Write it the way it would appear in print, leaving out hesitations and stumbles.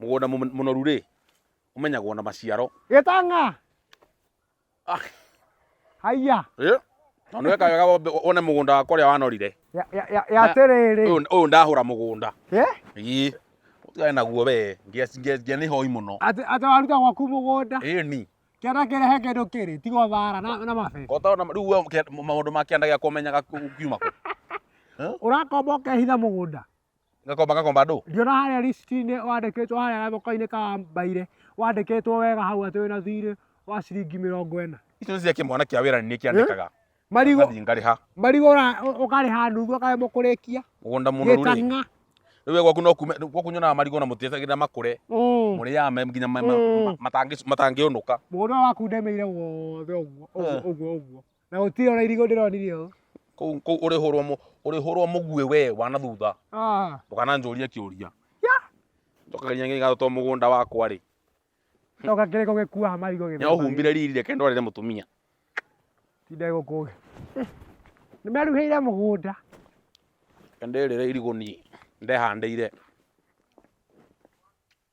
Mũgũnda mũnoru rĩ, ũmenyagwo na maciaro. Gĩtang'a. Ah. Haiya. Eh? Na nĩ weka wega wone mũgũnda wakwa ũrĩa wanorire. Ya ya ya ya atĩrĩrĩ. Ũyũ ũyũ ndahũra mũgũnda. Eh? Ĩĩ. Ũtigane naguo we. Ngĩa ngĩa ngĩa nĩ hoi mũno. Atĩ atĩ waruta gwaku mũgũnda. Ĩĩ ni. Kĩanda kĩrĩa he kĩndũ kĩrĩ tigo thara na na mabebe. Kota ona rĩu we maũndũ ma kĩanda gĩakwa ũmenyaga kiuma kũ? Ũrakomba ũkehitha mũgũnda. Ngakomba ngakomba ndũ? Ndiona harĩa receipt-inĩ wandĩkĩtwo harĩa gathoko-inĩ ka Mbaire wandĩkĩtwo wega hau atĩ wĩna thirĩ wa ciringi 40. Icio nĩ cia kĩmwana kĩa wĩra nĩ niĩ kĩandĩkaga. Marigũ Ngathiĩ ngarĩha. Marigũ ũkarĩha nuthu ũkaremwo kũrĩkia. Mũgũnda mũnoru rĩ. Gĩtang'a. Rĩu we gwaku no kume gwaku nyonaga marigũ na mũtietagĩrĩra makũre. Mũrĩaga me nginya matangĩũnũka. Mũgũnda ũyũ waku ndĩmĩire wothe ũguo ũguo ũguo ũguo. Na gũtirĩ ona irigũ ndĩronire ũũ. Kũu kũu ũrĩhũrwo ũrĩhũrwo mũguĩ we wa na thutha. Ah. Ndũkananjũrie kĩũria. Ya. Njokagia ngatho to mũgũnda wakwa rĩ. Toka kĩrĩko gĩkuaga marigũ gĩthemba. Nĩũhumbire riri reke ndwarĩre mũtumia. Tinde gũkũ. Nĩmeruhĩire mũgũnda. Reke ndĩrĩre irigũ niĩ ndehandĩire.